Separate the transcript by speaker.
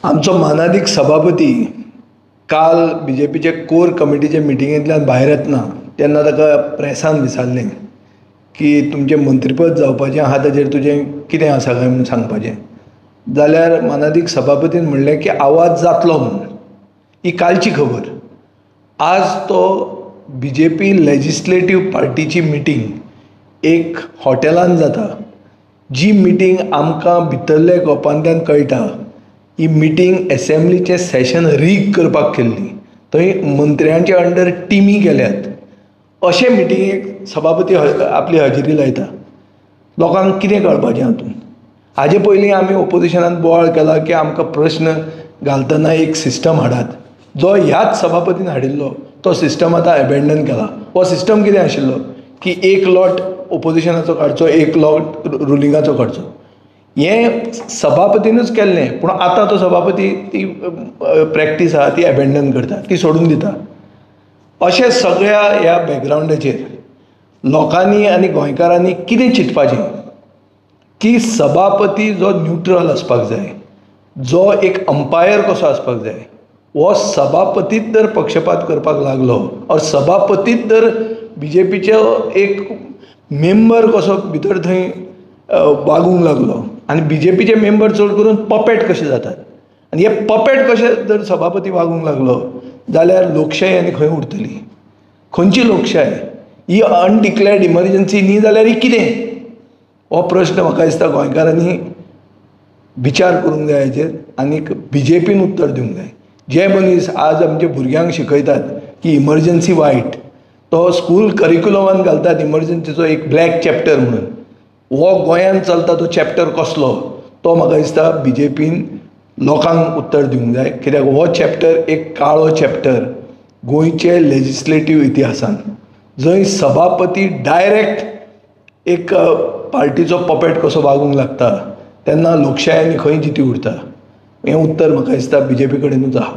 Speaker 1: आमचो मानादीक सभापती काल बीजेपीचे कोर कमिटीचे मिटिंगेंतल्यान भायर येतना तेन्ना ताका प्रेसान विचारलें की तुमचें मंत्रीपद जावपाचें आहा ताजेर तुजें कितें आसा काय म्हणून सांगपाचें, जाल्यार मानादीक सभापतीन म्हणलें की आवाज जातलो म्हणून. ही कालची खबर. आज तो बीजेपी लेजिस्लेटीव पार्टीची मिटींग एक हॉटेलान जाता, जी मिटींग आमकां भितरल्या गोपांतल्यान कळटा ही मिटींग एसेंब्लीचें सेशन रीग करपाक केल्ली, थंय मंत्र्यांचे अंडर टिमी केल्यात. अशे मिटिंगेक सभापती आपली हजेरी लायता. लोकांक कितें कळपाचें हातूंत? हाजे पयलीं आमी ओपोजिशनान बोवाळ केला की आमकां प्रश्न घालतना एक सिस्टम हाडात, जो ह्याच सभापतीन हाडिल्लो तो सिस्टम आतां एबेंडन केला. हो सिस्टम कितें आशिल्लो की एक लॉट ओपोजिशनाचो काडचो, एक लॉट रुलिंगाचो काडचो. हें सभापतीनूच केल्लें, पूण आतां तो सभापती ती प्रॅक्टीस आहा ती एबेंडन करता, ती सोडून दिता. अशें सगळ्या ह्या बॅकग्रावंडाचेर लोकांनी आनी गोंयकारांनी कितें चिंतपाचें की सभापती जो न्युट्रल आसपाक जाय, जो एक अंपायर कसो आसपाक जाय, हो सभापतीच जर पक्षपात करपाक लागलो और सभापतीच जर बीजेपीचो एक मेंबर कसो भितर थंय वागूंक लागलो आनी बीजेपीचे मेंबर चड करून पपेट कशे जातात आनी हे पपेट कशे जर सभापती वागूंक लागलो जाल्यार लोकशाय आनी खंय उरतली? खंयची लोकशाय? ही अनडिक्लेर्ड इमर्जन्सी न्ही जाल्यार ही कितें? हो प्रश्न म्हाका दिसता गोंयकारांनी विचार करूंक जाय हाचेर आनीक बीजेपीन उत्तर दिवंक जाय. जे मनीस आज आमच्या भुरग्यांक शिकयतात की इमर्जन्सी वायट, तो स्कूल करिक्युलमान घालतात इमर्जन्सीचो एक ब्लॅक चॅप्टर म्हणून, हो गोंयांत चलता तो चॅप्टर कसलो तो म्हाका दिसता बीजेपीन लोकांक उत्तर दिवंक जाय. कित्याक हो चॅप्टर एक काळो चॅप्टर गोंयचे लेजिस्लेटीव इतिहासान, जंय सभापती डायरेक्ट एक पार्टीचो पपेट कसो वागूंक लागता तेन्ना लोकशाय आनी खंय जिती उरता? हें उत्तर म्हाका दिसता बीजेपी कडेनूच आहा.